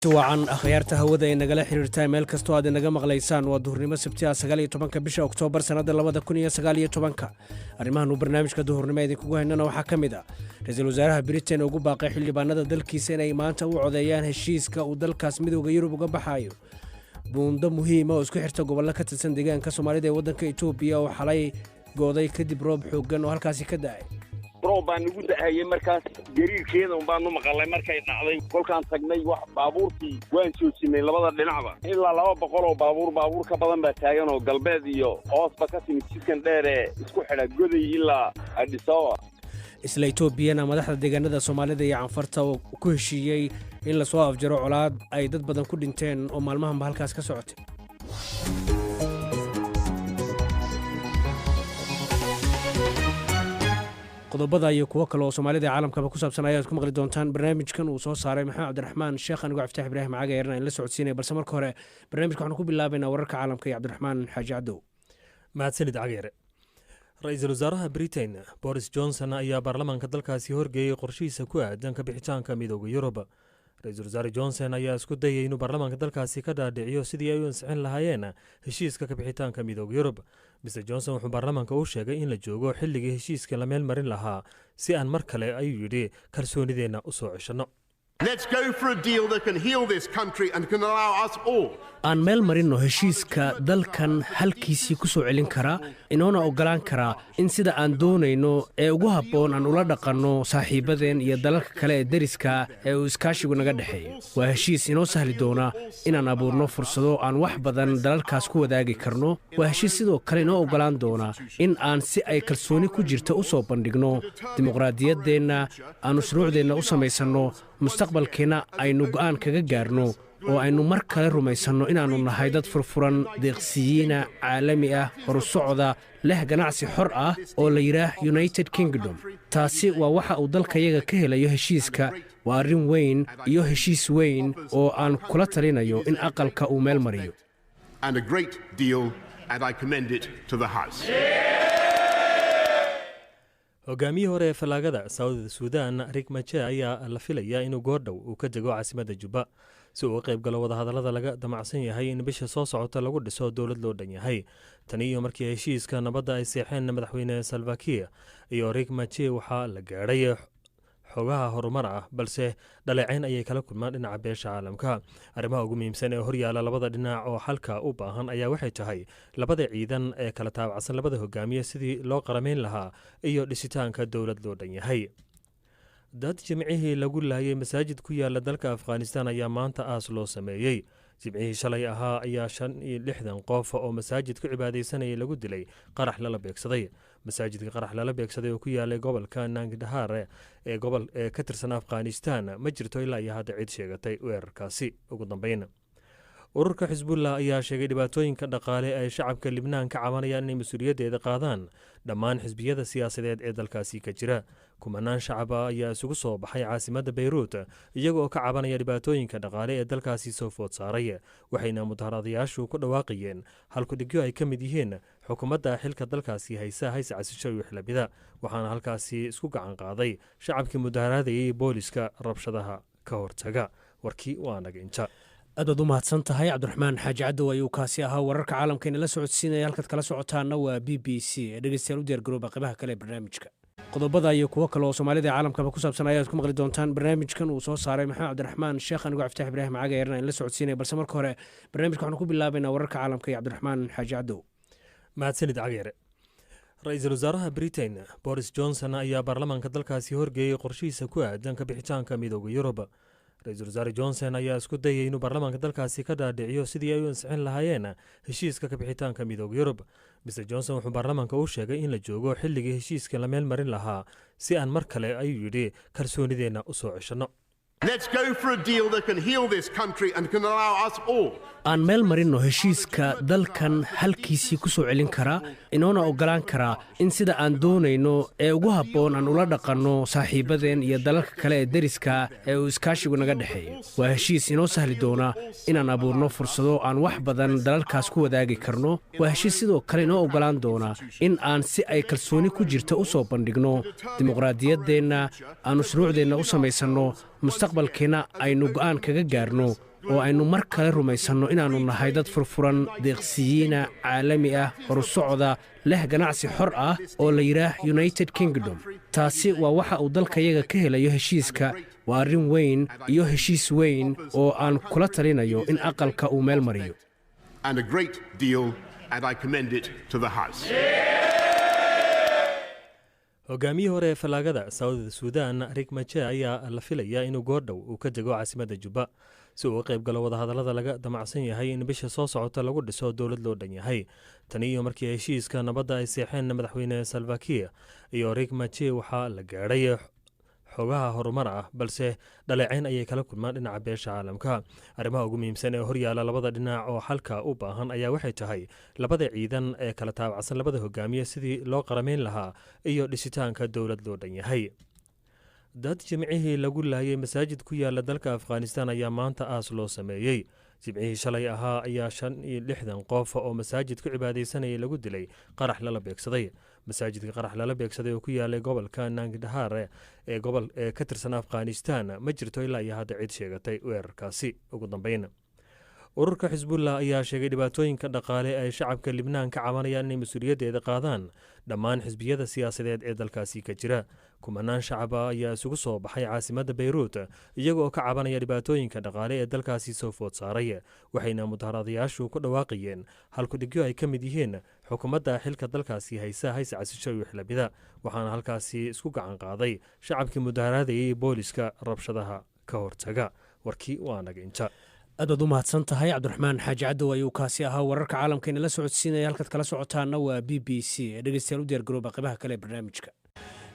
Wacan akhyaarta hawada ee nagala xiriirtaa, meel kastoo aad inaga maqlaysaan. Waa duhurnimo Sabti ah, 19-ka bisha Oktoobar, sannadda 2019-ka. Arrimahan uu barnaamijka duhurnimo idinkugu haynana waxaa ka mid ah ra-iisul wasaaraha Britain ugu baaqay xildhibaanada dalkiisa inay maanta u codeeyaan heshiiska uu dalkaas Midowda Yurub uga baxayo. Buundo muhiima oo isku xirta gobollo ka tirsan deegaanka Soomaalida ee waddanka Etoobiya oo xalay gooday kadib roob xooggan oo halkaasi ka da'ay. Roob baa nagu da'ayay markaas, gariirkeeda un baanu maqalay markay dhacday. Kolkaan tagnay wax baabuurtii waan joojinay labada dhinacba. Ilaa 200 oo baabuur, baabuur ka badan baa taagan oo galbeed iyo hoosba ka timid jidkan dheer ee isku xidha Goday ilaa Adhisababa. Isla Etoobiyana, madaxda deegaanada Soomaalida iyo Canfarta oo ku heshiiyey in lasoo afjaro colaad ay dad badan ku dhinteen oo maalmahanba halkaas ka socotay. Qodobada iyo kuwo kale oo Soomaalida caalamkaba ku saabsan ayaad ku maqli doontaan barnaamijkan uu soo saaray Maxamed Cabdiraxmaan Sheekh, anigoo Cabdifatax Ibraahim Caga eerna in la socodsiinaya. Balse marka hore barnaamijka waxaanu ku bilaabaynaa wararka caalamka iyo Cabdiraxmaan Xaaji Cadow. Mahadsanid, Cageere. Ra-iisul wasaaraha Britain Boris Johnson ayaa baarlamaanka dalkaasi horgeeyey qorshihiisa ku aadan ka bixitaanka Midooda Yurub. Ra-iisul wasaare Johnson ayaa isku dayay inuu baarlamaanka dalkaasi ka dhaadhiciyo sidii ay u ansixin lahaayeen heshiiska ka bixitaanka Midooda Yurub. Mr Johnson wuxuu baarlamaanka u sheegay in la joogo xilligii heshiiska la meel marin lahaa, si aan mar kale, ayuu yidhi, kalsoonideenna u soo ceshanno. Aan meel marinno heshiiska dalkan halkiisii ku soo celin karaa, inoona oggolaan karaa in sida aan doonayno ee ugu habboon aan ula dhaqanno saaxiibbadeen iyo dalalka kale ee deriska ee uu iskaashigu naga dhexeeyo. Waa heshiis inoo sahli doona inaan abuurno fursado aan wax badan dalalkaas ku wadaagi karno. Waa heshiis sidoo kale inoo oggolaan doona in aan si ay kalsooni ku jirta u soo bandhigno dimuqraadiyaddeenna, aannu shuruucdeenna u samaysanno, mustaqbalkeenna aynu go'aan kaga gaarno, oo aynu mar kale rumaysanno inaannu nahay dad furfuran, deeqsiyiina, caalami ah, horusocda, leh ganacsi xor ah oo la yidhaah United Kingdom. Taasi waa waxa uu dalkayaga ka helayo heshiiska. Waa arrin weyn iyo heshiis weyn oo aan kula talinayo in aqalka uu meel mariyo. Hogaamiyihii hore ee fallaagada Saudi Suudan Rik Maje ayaa la filayaa inuu goordhow uu ka dego caasimadda Jubba si uu uga qayb galo wadahadallada laga damacsan yahay in bisha soo socota lagu dhiso dowlad loo dhan yahay. Tani iyo markii heshiiska nabadda ay seexeen madaxweyne Salvakiir iyo Rik Maje, waxaa la gaadhay xogaha horumar ah, balse dhaleecayn ayay kala kulmaan dhinaca beesha caalamka. Arrimaha ugu muhiimsan ee horyaala labada dhinac oo xalka u baahan ayaa waxay tahay labada ciidan ee kala taabacsan labada hogaamiye sidii loo qaramayn lahaa iyo dhisitaanka dowlad loo dhan yahay. Dad Jimcihii lagu laayay masaajid ku yaala dalka Afghanistan ayaa maanta aas loo sameeyey. Jimcihii shalay ahaa ayaa 65 qof oo masaajid ku cibaadaysanayay lagu dilay qarax lala beegsaday. Masaajidka qarax lala beegsaday oo ku yaalay gobolka Nangdahar ee gobol ee ka tirsan Afghanistan, ma jirto ilaa iyo hadda cid sheegatay weerarkaasi. Ugu dambeyn, ururka Xisbullah ayaa sheegay dhibaatooyinka dhaqaale ay shacabka Libnaan ka cabanayaan inay mas-uuliyaddeeda qaadaan dhammaan xisbiyada siyaasadeed ee dalkaasi ka jira. Kumanaan shacaba ayaa isugu soo baxay caasimadda Bayruut iyaga oo ka cabanaya dhibaatooyinka dhaqaale ee dalkaasi soo food saaray, waxayna mudaharaadayaashu ku dhawaaqayeen halkudhigyo ay ka mid yihiin xukuumadda xilka dalkaasi haysa hayse casisho iyo wixlamida. Waxaana halkaasi isku gacan qaaday shacabkii mudaharaadayay booliska rabshadaha ka hortaga. Warkii waa naga inta. Aad baad u mahadsan tahay, Cabdiraxmaan Xaaji Cadow ayuu kaasi ahaa wararka caalamka inala socodsiinaya. Halkaad kala socotaana waa BBC. Ee dhegeystayaal, u diyaar garooba qaybaha kale ee barnaamijka. Qodobada iyo kuwo kale oo Soomaalida caalamkaba ku saabsan ayaad ku maqli doontaan barnaamijkan uu soo saaray Maxamed Cabdiraxmaan Sheekh, anigoo Cabdifatax Ibraahim Caga eerna in la socodsiinaya. Balse marka hore barnaamijka waxaanu ku bilaabaynaa wararka caalamka iyo Cabdiraxmaan Xaaji Cadow. Mahadsanid, Cageere. Ra-iisul wasaaraha Britain Boris Johnson ayaa baarlamaanka dalkaasi horgeeyey qorshihiisa ku aadan ka bixitaanka Midooda Yurub. Ra-iisul wasaare Johnson ayaa isku dayay inuu baarlamaanka dalkaasi ka dhaadhiciyo sidii ay u ansixin lahaayeen heshiiska ka bixitaanka Midooda Yurub. Mr Johnson wuxuu baarlamaanka u sheegay in la joogo xilligii heshiiska la meel marin lahaa, si aan mar kale, ayuu yidhi, kalsoonideenna u soo ceshanno. Aan meel marinno heshiiska dalkan halkiisii ku soo celin karaa, inoona oggolaan karaa in sida aan doonayno ee ugu habboon aan ula dhaqanno saaxiibbadeen iyo dalalka kale ee deriska ee uu iskaashigu naga dhexeeyo. Waa heshiis inoo sahli doona inaan abuurno fursado aan wax badan dalalkaas ku wadaagi karno. Waa heshiis sidoo kale inoo oggolaan doona in aan si ay kalsooni ku jirta u soo bandhigno dimuqraadiyaddeenna, aannu shuruucdeenna u samaysanno, Mustaqbalkiina aynu go'aan kaga gaarno oo aynu mar kale rumaysanno inaannu nahay dad furfuran, deeqsiyiina, caalami ah, horusocda, leh ganacsi xor ah oo la yidhaah United Kingdom. Taasi waa waxa uu dalkayaga ka helayo heshiiska. Waa arrin weyn iyo heshiis weyn oo aan kula talinayo in aqalka uu meel mariyo. And a great deal, and I commend it to the House. Hogaamiyihii hore ee fallaagada Saudida Suudan Rik Maje ayaa la filayaa inuu goordhow uu ka dego caasimadda Jubba si uu uga qayb galo wadahadallada laga damacsan yahay in bisha soo socota lagu dhiso dowlad loo dhan yahay. Tani iyo markii heshiiska nabadda ay seexeen madaxweyne Salva Kiir iyo Rik Maje, waxaa la gaadhay xogaha horumar ah, balse dhaleeceyn ayay kala kulmaan dhinaca beesha caalamka. Arrimaha ugu muhiimsan ee horyaala labada dhinac oo xalka u baahan ayaa waxay tahay labada ciidan ee kala taabacsan labada hogaamiye sidii loo qaramayn lahaa iyo dhisitaanka dowlad loo dhan yahay. Dad Jimcihii lagu laayay masaajid ku yaala dalka Afghanistan ayaa maanta aas loo sameeyey. Jimcihii shalay ahaa ayaa 65 qof oo masaajid ku cibaadaysanayay lagu dilay qarax lala beegsaday. Masaajidka qarax lala beegsaday oo ku yaalay gobolka Nangdahar ee gobol ee ka tirsan Afghanistan, ma jirto ilaa iyo hadda cid sheegatay weerarkaasi. Ugu dambeyn, ururka Xisbullah ayaa sheegay dhibaatooyinka dhaqaale ay shacabka Libnaan ka cabanayaan inay mas-uuliyaddeeda qaadaan dhammaan xisbiyada siyaasadeed ee dalkaasi ka jira. Kumanaan shacaba ayaa isugu soo baxay caasimadda Beyruut iyaga oo ka cabanaya dhibaatooyinka dhaqaale ee dalkaasi soo food saaray, waxayna mudaharaadayaashu ku dhawaaqayeen halkudhigyo ay ka mid yihiin xukuumadda xilka dalkaasi haysa hayse casisho iyo wixlamida. Waxaana halkaasi isku gacan qaaday shacabkii mudaharaadayay booliska rabshadaha ka hortaga. Warkii waa naga inta. Aad baad u mahadsan tahay. Cabdiraxmaan Xaaji Cadow ayuu kaasi ahaa, wararka caalamka inala socodsiinaya. Halkaad kala socotaana waa BBC. Dhegeystayaal, u diyaar garooba qaybaha kale ee barnaamijka.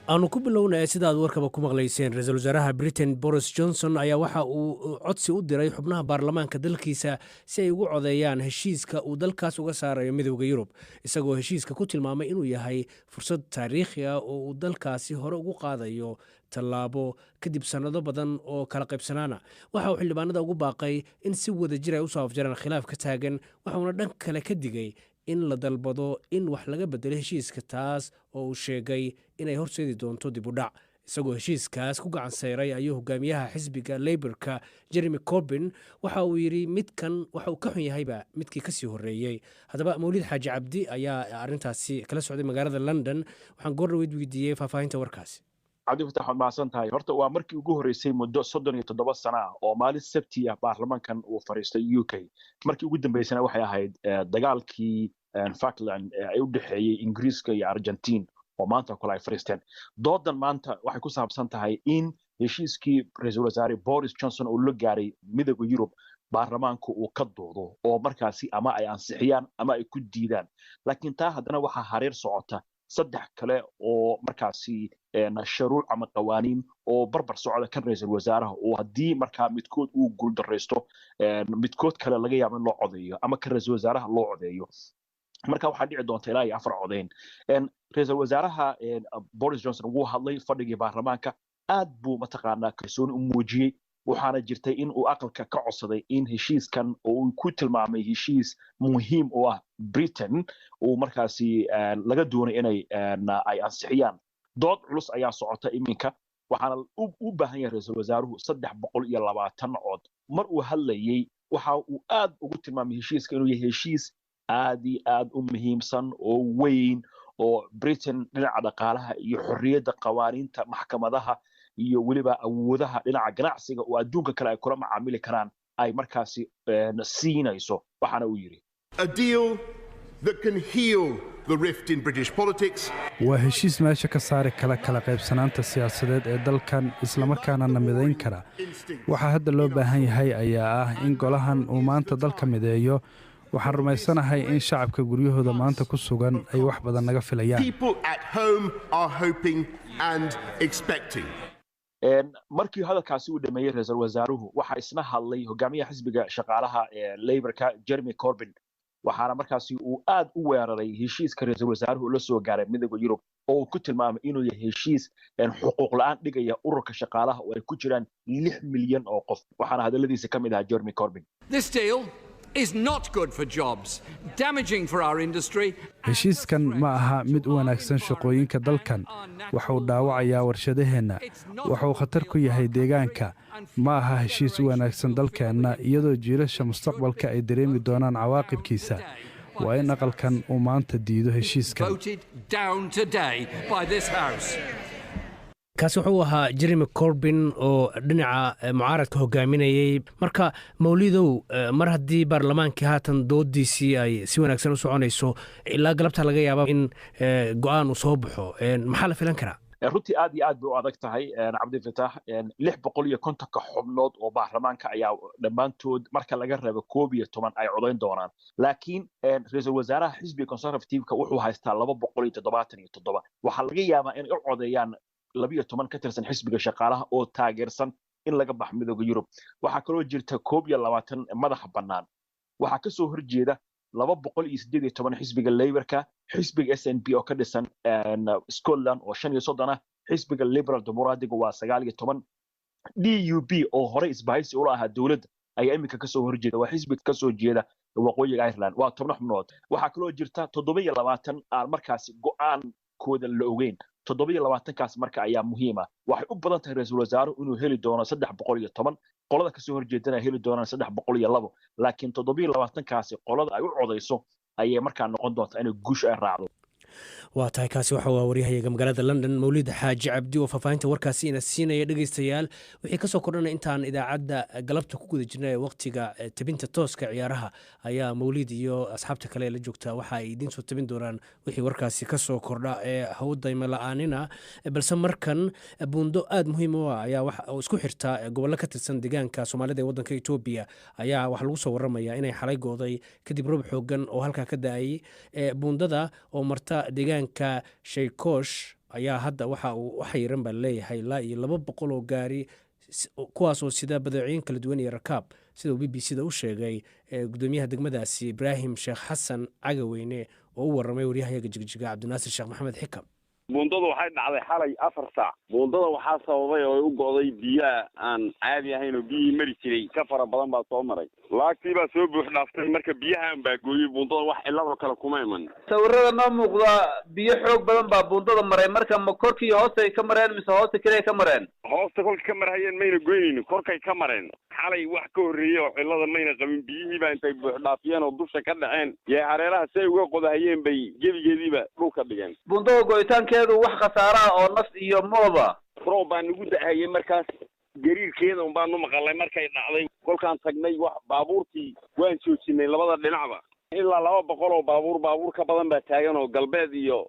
Aanu ku bilownaya, sida aad warkaba ku maqlayseen, ra-iisul wasaaraha Britain Boris Johnson ayaa waxa uu codsi u diray xubnaha baarlamaanka dalkiisa si ay ugu codeeyaan heshiiska uu dalkaas uga saarayo Midowda Yurub, isagoo heshiiska ku tilmaamay inuu yahay fursad taariikhi ah oo uu dalkaasi hore ugu qaadayo tallaabo kadib sannado badan oo kala qaybsanaana. Waxa uu xildhibaanada ugu baaqay in si wada jir ay usoo afjaraan khilaaf ka taagan, waxauna dhan kale ka digay in la dalbado in wax laga bedelo heshiiska, taas oo uu sheegay inay horseedi doonto dib u dhac. Isagoo heshiiskaas ku gacan sayray ayuu hogaamiyaha xisbiga Labourka Jeremy Corbyn waxa uu yidhi midkan waxa uu ka xun yahayba midkii kasii horreeyey. Haddaba, Mawlid Xaaji Cabdi ayaa arrintaasi kala socday magaalada London. Waxaan goor dhaweyd weydiiyey faahfaahinta warkaasi. Cabdifatax, waad mahadsan tahay. Horta waa markii ugu horreysay muddo 37 sana ah oo maalin Sabti ah baarlamaankan uu fadhiistay UK. Markii ugu dambeysana waxay ahayd dagaalkii Falkland ay u dhexeeyey Ingiriiska iyo Argentine oo maanta kale ay fadhiisteen. Doodan maanta waxay ku saabsan tahay in heshiiskii ra-iisul wasaare Boris Johnson uu la gaaray Midowda Yurub baarlamaanku uu ka doodo oo markaasi ama ay ansixiyaan ama ay ku diidaan. Laakiin taa haddana waxaa hareer socota saddex kale oo markaasi shuruuc ama qawaaniin oo barbar socda kan ra-iisul wasaaraha, oo haddii markaa midkood uu guuldaraysto, midkood kale laga yaabo in loo codeeyo ama kan ra-iisul wasaaraha loo codeeyo. Marka waxaa dhici doonta ilaa iyo afar codeyn. Ra-iisul wasaaraha Boris Johnson wuu hadlay fadhigii baarlamaanka, aad buu mataqaanaa kalsooni u muujiyey, waxaana jirtay in uu aqalka ka codsaday in heshiiskan oo uu ku tilmaamay heshiis muhiim u ah Britain uu markaasi laga doonay inay ay ansixiyaan. Dood culus ayaa socota iminka, waxaana u baahan yahay ra-iisul wasaaruhu 320 cod. Mar uu hadlayey waxa uu aad ugu tilmaamay heshiiska inuu yahay heshiis aad iyo aad u muhiimsan oo weyn oo Britain dhinaca dhaqaalaha iyo xorriyadda qawaaniinta maxkamadaha iyo weliba awoodaha dhinaca ganacsiga oo adduunka kale ay kula macaamili karaan ay markaasi siinayso. Waxaana uu yidhi: A deal that can heal the rift in British politics. Waa heshiis meesha ka saari kara kala qaybsanaanta siyaasadeed ee dalkan, islamarkaana na midayn kara. Waxaa hadda loo baahan yahay ayaa ah in golahan uu maanta dalka mideeyo. Waxaan rumaysanahay in shacabka guryahooda maanta ku sugan ay wax badan naga filayaan. People at home are hoping and expecting. Markii hadalkaasi uu dhameeyey ra-iisul wasaaruhu, waxaa isna hadlay hogaamiyaha xisbiga shaqaalaha ee Labourka Jeremy Corbyn, waxaana markaasi uu aad u weeraray heshiiska ra-iisul wasaaruhu la soo gaaray Midowda Yurub oo uu ku tilmaamay inuu yahay heshiis xuquuq la-aan dhigaya ururka shaqaalaha oo ay ku jiraan 6 milyan oo qof. Waxaana hadaladiisa ka mid ahaa Jeremy Corbyn: This deal Is not good for jobs, damaging for our industry. Heshiiskan ma aha mid u wanaagsan shaqooyinka dalkan. Waxuu dhaawacayaa warshadaheenna, wuxuu khatar ku yahay deegaanka. Ma aha heshiis u wanaagsan dalkeenna, iyadoo jiilasha mustaqbalka ay dareemi doonaan cawaaqibkiisa. Waa in aqalkan uu maanta diido heshiiskan. Voted down today by this House. Kaasi wuxuu ahaa Jeremy Corbyn oo dhinaca mucaaradka hogaaminayey. Marka Mawlidow, mar haddii baarlamaankii haatan doodiisii ay si wanaagsan u soconayso, ilaa galabta laga yaaba in go-aan uu soo baxo, maxaa la filan karaa? Runtii aad iyo aad bay u adag tahay, Cabdifatax. 650-ka xubnood oo baarlamaanka ayaa dhammaantood, marka laga reebo 11, ay codayn doonaan, laakiin ra-iisul wasaaraha xisbiga Conservative-ka wuxuu haystaa 277. Waxaa laga yaabaa inay u codeeyaan 12 ka tirsan xisbiga Shaqaalaha oo taageersan in laga baxo Midooda Yurub. Waxaa kaloo jirta 21 madaxa bannaan. Waxaa kasoo horjeeda 218 xisbiga Labourka, xisbiga SNP oo ka dhisan Scotland oo 35 ah, xisbiga Liberal Democratic-ga waa 19, DUP oo horey isbahaysi ula ahaa dowladda ayaa iminka kasoo horjeeda, waa xisbi kasoo jeeda Waqooyiga Ireland, waa 10 xubnood. Waxaa kaloo jirta 27 aan markaasi go-aankooda la ogeyn. 27-kaas marka ayaa muhiima. Waxay u badan tahay ra-iisul wasaaruhu inuu heli doono 310, qolada kasoo horjeedana heli doonaan 302, laakiin 27-kaasi qolada ay u codayso ayay markaa noqon doontaa inay guusha ay raacdo. Waa tahay. Kaasi waxa waa waryahayaga magaalada London, Mawlid Xaaji Cabdi, oo faahfaahinta warkaasi ina siinaya. Dhegeystayaal, wixii kasoo kordhanay intaan idaacadda galabta ku guda jirnay ee waqtiga tabinta tooska ciyaaraha ayaa Mawlid iyo asxaabta kale la joogtaa waxa ay idiin soo tabin doonaan wixii warkaasi kasoo kordha ee hawdayma la-aanina. Balse markan, buundo aada muhiim u ah ayaa oo isku xirta gobollo ka tirsan deegaanka Soomaalida ee waddanka Etoobiya ayaa waxaa lagu soo waramayaa inay xalay gooday kadib roob xoogan oo halkaa ka da-ay. Buundada oo marta deegaanka Shaykoosh ayaa hadda waxa uu u xayiran baa laleeyahay ilaa iyo 200 oo gaari, kuwaasoo sida badeecooyin kala duwan iyo rakaab, sida uu BBC da u sheegay gudoomiyaha degmadaasi, Ibraahim Sheekh Xasan Cagaweyne, oo u waramay waryahayaga Jigjiga, Cabdinaasir Sheekh Maxamed Xikam. Buundadu waxay dhacday xalay 4 saac. Buundada waxaa sababay oo u go'day biyaha aan caadi ahayn oo biyihii mari jiray ka fara badan baa soo maray. Laagtii baa soo buux dhaaftay, marka biyahan baa gooyey buundada, wax ciladoo kale kuma iman. Sawirada noo muuqda biyo xoog badan baa buundada maray. Marka ma korkii hoose ay ka mareen mise hoosta keliya ka mareen? Hoosta kolka ka marhayeen mayna goynaynin, korkay ka mareen. Xalay wax ka horreeyey oo cilada mayna qabin. Biyihii baa intay buux dhaafiyeen oo dusha ka dhaceen yay hareeraha si ay uga qodahayeen bay gebigeediiba dhulka dhigeen. Buundada go'itaankeedu wax khasaara ah oo naf iyo mooba? Roob baa nagu da-hayay markaas, gariirkeeda un baanu maqalnay markay dhacday. Kolkaan tagnay wax baabuurtii waan joojinay labada dhinacba. Ilaa 200 oo baabuur, baabuur ka badan baa taagan oo galbeed iyo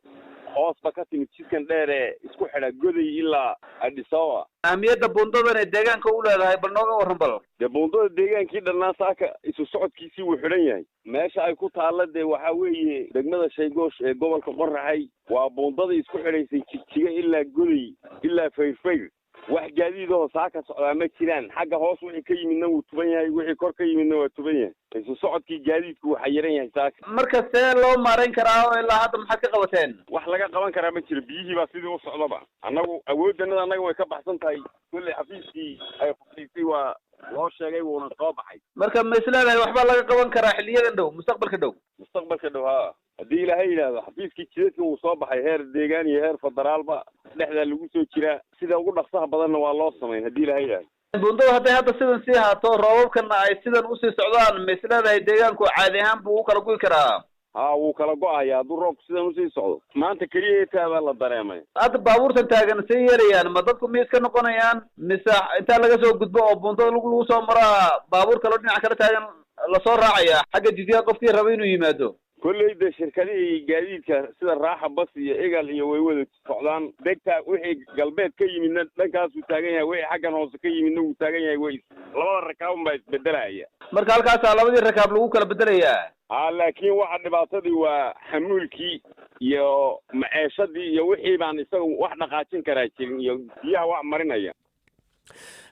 hoosba ka timid jidkan dheer ee isku xidha Goday ilaa Addis Ababa. Ahmiyadda buundadan ee deegaanka u leedahay bal nooga warran bal. Dee buundada deegaankii dhannaa saaka isu socodkiisii wuu xidhan yahay. Meesha ay ku taalla dee waxaa weeye degmada Shaygoosh ee gobolka Qoraxay. Waa buundadii isku xidhaysay Jigjiga ilaa Goday ilaa Fayrfayr. Wax gaadiidahoo saaka socdaa ma jiraan. Xagga hoos wixii ka yimidna wuu tuban yahay, wixii kor ka yimidna waa tuban yahay. Isu socodkii gaadiidku waxaa yaran yahay saaka. Marka see loo maarayn karaa oo ilaa hadda maxaad ka qabateen? Wax laga qaban karaa ma jiro, biyihii baa sidii u socdaba. Annagu awooddanada annaga way ka baxsan tahay. Kolley xafiiskii ay khusaysay waa loo sheegay, wuuna soo baxay. Marka ma is leedahay waxbaa laga qaban karaa xilliyadan dhow, mustaqbalka dhow? Mustaqbalka dhow haa, haddii Ilaahay yidhaahdo. Xafiiskii jidadka wuu soo baxay, heer deegaan iyo heer federaalba dhexdaa lagu soo jiraa. Sida ugu dhaqsaha badanna waa loo samayn haddii Ilaahay yidhaahdo. Buundadu hadday hadda sidan sii haato, roobabkana ay sidan usii socdaan, ma is leedahay deegaanku caadi ahaan buu u kala gu'i karaa? Haa, wuu kala go'aya hadduu roobku sidan usii socdo. Maanta keliya taa baa la dareemay. Hadda baabuurtan taagan see yeelayaan? Ma dadku miyay iska noqonayaan mise intaa laga soo gudbo oo buundada lagu soo maraa baabuur kaloo dhinac kala taagan lasoo raacaya xagga Jigjiga qofkii raba inuu yimaado? Kolley de shirkadihii gaadiidka sida Raaxa Bas iyo Egal iyo way wada socdaan. Degta wixii galbeed ka yimidna dhankaasuu taagan yahay, wixii xaggan hoose ka yimidna wuu taagan yahay. Way labada rakaabun baa isbedelaya. Marka halkaasaa labadii rakaab lagu kala bedelayaa. Ha, laakiin waxa dhibaatadii waa xamuulkii iyo maceeshadii iyo wixii baan isaga wax dhaqaajin karaa jirin iyo biyaha wax marinaya.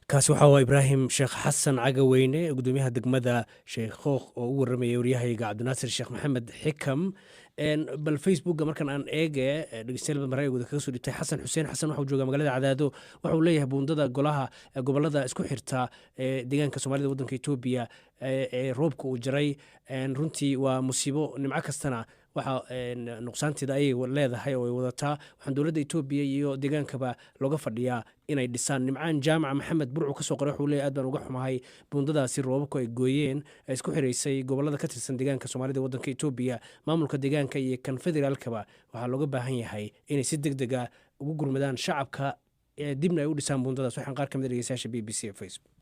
Kaasi waxaa waa Ibraahim Sheekh Xasan Cagaweyne, gudoomiyaha degmada Sheekh Khooq, oo u warramayay waryahayga Cabdinaasir Sheekh Maxamed Xikam. Bal Facebooka markan aan eege, dhegeystayaal badan ra'yigooda kaga soo dhibtay. Xasan Xuseen Xasan waxuu joogaa magaalada Cadaado. Waxuu leeyahay buundada golaha gobolada isku xirta ee deegaanka Soomaalida, waddanka Etoobiya, ee roobka uu jaray, runtii waa musiibo. Nimco kastana waxa nuqsaanteeda ayay leedahay oo ay wadataa. Waxaan dowladda Etoobiya iyo deegaankaba looga fadhiyaa inay dhisaan. Nimcaan Jaamaca Maxamed Burcu kasoo qoray, wuxuu leeyahay aad baan uga xumahay buundadaasi roobabku ay gooyeen ee isku xiraysay gobolada ka tirsan deegaanka Soomaalida, waddanka Etoobiya. Maamulka deegaanka iyo kan federaalkaba waxaa looga baahan yahay inay si deg dega ugu gurmadaan shacabka, dibna ay u dhisaan buundadaas. Waxaan qaar ka mid a dhegeystayaasha BBC ee Facebook.